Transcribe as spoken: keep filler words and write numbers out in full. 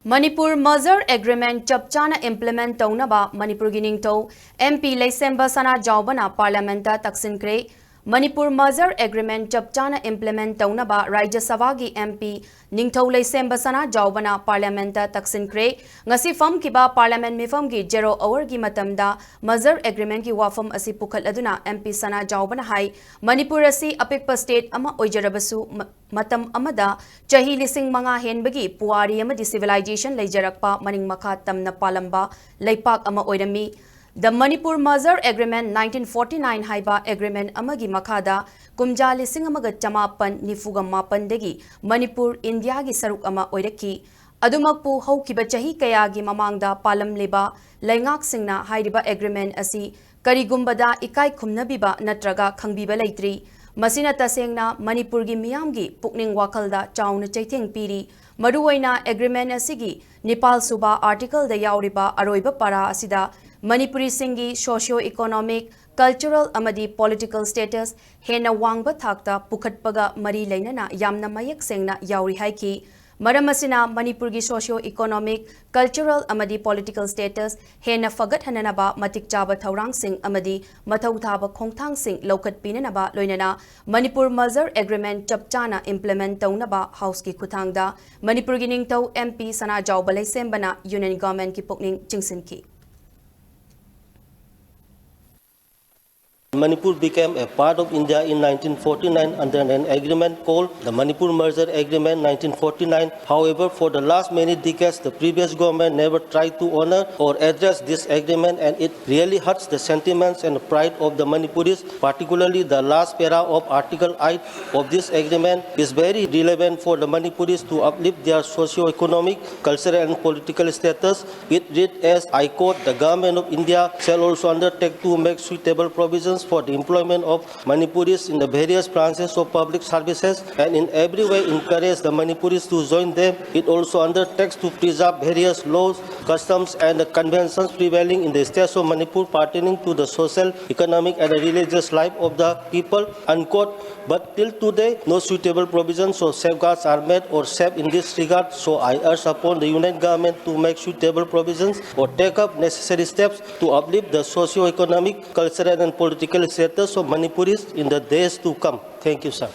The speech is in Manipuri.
ꯃꯅꯤꯄꯨꯔ merger agreement ꯆꯞ ꯆꯥꯅ implement ꯇꯧꯅꯕ ꯃꯅꯤꯄꯨꯔꯒꯤ ꯅꯤꯡꯊꯧ M P ꯂꯩꯁꯦꯝꯕ ꯁꯅꯥꯖꯥꯎꯕꯅ Parliament ꯇ ꯇꯛꯁꯤꯟꯈ꯭ꯔꯦ꯫ ꯃꯅꯤꯄꯨꯔ merger agreement ꯆꯞ ꯆꯥꯅ implement ꯇꯧꯅꯕ ꯔꯥꯖ꯭ꯌ ꯁꯚꯥꯒꯤ M P ꯅꯤꯡꯊꯧ ꯂꯩꯁꯦꯝꯕ ꯁꯅꯥꯖꯥꯎꯕꯅ Parliament ꯇ ꯇꯛꯁꯤꯟꯈ꯭ꯔꯦ꯫ ꯉꯁꯤ ꯐꯝꯈꯤꯕ Parliament ꯃꯤꯐꯝꯒꯤ zero hour ꯒꯤ ꯃꯇꯝꯗ merger agreement ꯀꯤ ꯋꯥꯐꯝ ꯑꯁꯤ ꯄꯨꯈꯠꯂꯗꯨꯅ M P ꯁꯅꯥꯖꯥꯎꯕꯅ ꯍꯥꯏ, ꯃꯅꯤꯄꯨꯔ ꯑꯁꯤ ꯑꯄꯤꯛꯄ state ꯑꯃ ꯑꯣꯏꯖꯔꯕꯁꯨ, ꯃ-, ꯃꯇꯝ ꯑꯃꯗ ꯆꯍꯤ ꯂꯤꯁꯤꯡ ꯃꯉꯥ ꯍꯦꯟꯕꯒꯤ ꯄꯨꯋꯥꯔꯤ ꯑꯃꯗꯤ civilization ꯂꯩꯖꯔꯛꯄ ꯃꯅꯤꯡ ꯃꯈꯥ ꯇꯝꯅ ꯄꯥꯜꯂꯝꯕ ꯂꯩꯄꯥꯛ ꯑꯃ ꯑꯣꯏꯔꯝꯃꯤ꯫ The Manipur Merger Agreement nineteen forty nine ꯍꯥꯏꯕ agreement ꯑꯃꯒꯤ ꯃꯈꯥꯗ ꯀꯨꯝꯖꯥ ꯂꯤꯁꯤꯡ ꯑꯃꯒ ꯆꯃꯥꯄꯟ ꯅꯤꯐꯨꯒ ꯃꯥꯄꯟꯗꯒꯤ ꯃꯅꯤꯄꯨꯔ ꯏꯟꯗꯤꯌꯥꯒꯤ ꯁꯔꯨꯛ ꯑꯃ ꯑꯣꯏꯔꯛꯈꯤ꯫ ꯑꯗꯨꯃꯛꯄꯨ ꯍꯧꯈꯤꯕ ꯆꯍꯤ ꯀꯌꯥꯒꯤ ꯃꯃꯥꯡꯗ ꯄꯥꯜꯂꯝꯂꯤꯕ ꯂꯩꯉꯥꯛꯁꯤꯡꯅ ꯍꯥꯏꯔꯤꯕ agreement ꯑꯁꯤ ꯀꯔꯤꯒꯨꯝꯕꯗ ꯏꯀꯥꯏ ꯈꯨꯝꯅꯕꯤꯕ ꯅꯠꯇ꯭ꯔꯒ ꯈꯪꯕꯤꯕ ꯂꯩꯇ꯭ꯔꯤ꯫ ꯃꯁꯤꯅ ꯇꯁꯦꯡꯅ ꯃꯅꯤꯄꯨꯔꯒꯤ ꯃꯤꯌꯥꯝꯒꯤ ꯄꯨꯛꯅꯤꯡ ꯋꯥꯈꯜꯗ ꯆꯥꯎꯅ ꯆꯩꯊꯦꯡ ꯄꯤꯔꯤ꯫ ꯃꯔꯨꯑꯣꯏꯅ agreement ꯑꯁꯤꯒꯤ ꯅꯤꯄꯥꯜ ꯁꯨꯕ article ꯗ ꯌꯥꯎꯔꯤꯕ ꯑꯔꯣꯏꯕ ꯄꯔꯥ ꯑꯁꯤꯗ ꯃꯅꯤꯄꯨꯔꯤꯁꯤꯡꯒꯤ socio economic, cultural ꯑꯃꯗꯤ political status ꯍꯦꯟꯅ ꯋꯥꯡꯕ ꯊꯥꯛꯇ ꯄꯨꯈꯠꯄꯒ ꯃꯔꯤ ꯂꯩꯅꯅ ꯌꯥꯝꯅ ꯃꯌꯦꯛ ꯁꯦꯡꯅ ꯌꯥꯎꯔꯤ ꯍꯥꯏꯈꯤ꯫ ꯃꯔꯝ ꯑꯁꯤꯅ ꯃꯅꯤꯄꯨꯔꯒꯤ socio economic, cultural ꯑꯃꯗꯤ political status ꯍꯦꯟꯅ ꯐꯒꯠꯍꯟꯅꯅꯕ ꯃꯇꯤꯛ ꯆꯥꯕ ꯊꯧꯔꯥꯡꯁꯤꯡ ꯑꯃꯗꯤ ꯃꯊꯧ ꯊꯥꯕ ꯈꯣꯡꯊꯥꯡꯁꯤꯡ ꯂꯧꯈꯠꯄꯤꯅꯅꯕ ꯂꯣꯏꯅꯅ ꯃꯅꯤꯄꯨꯔ merger agreement ꯆꯞ ꯆꯥꯅ implement ꯇꯧꯅꯕ House ꯀꯤ ꯈꯨꯠꯊꯥꯡꯗ ꯃꯅꯤꯄꯨꯔꯒꯤ ꯅꯤꯡꯊꯧ M P ꯁꯅꯥꯖꯥꯎꯕ ꯂꯩꯁꯦꯝꯕꯅ Union Government ꯀꯤ ꯄꯨꯛꯅꯤꯡ ꯆꯤꯡꯁꯤꯟꯈꯤ꯫ Manipur became a part of India in nineteen forty-nine under an agreement called the Manipur Merger Agreement nineteen forty-nine. However, for the last many decades, the previous government never tried to honor or address this agreement, and it really hurts the sentiments and pride of the Manipuris, particularly the last para of Article eight of this agreement is very relevant for the Manipuris to uplift their socio-economic, cultural and political status. It read as, I quote, "The Government of India shall also undertake to make suitable provisions for the employment of Manipuris in the various branches of public services and in every way encourage the Manipuris to join them. It also undertakes to preserve various laws, customs and the conventions prevailing in the states of Manipur pertaining to the social, economic and religious life of the people, unquote. But till today, no suitable provisions or safeguards are made or saved in this regard. So I urge upon the Union Government to make suitable provisions or take up necessary steps to uplift the socio-economic, cultural and political status of Manipuris in the days to come. Thank you, sir.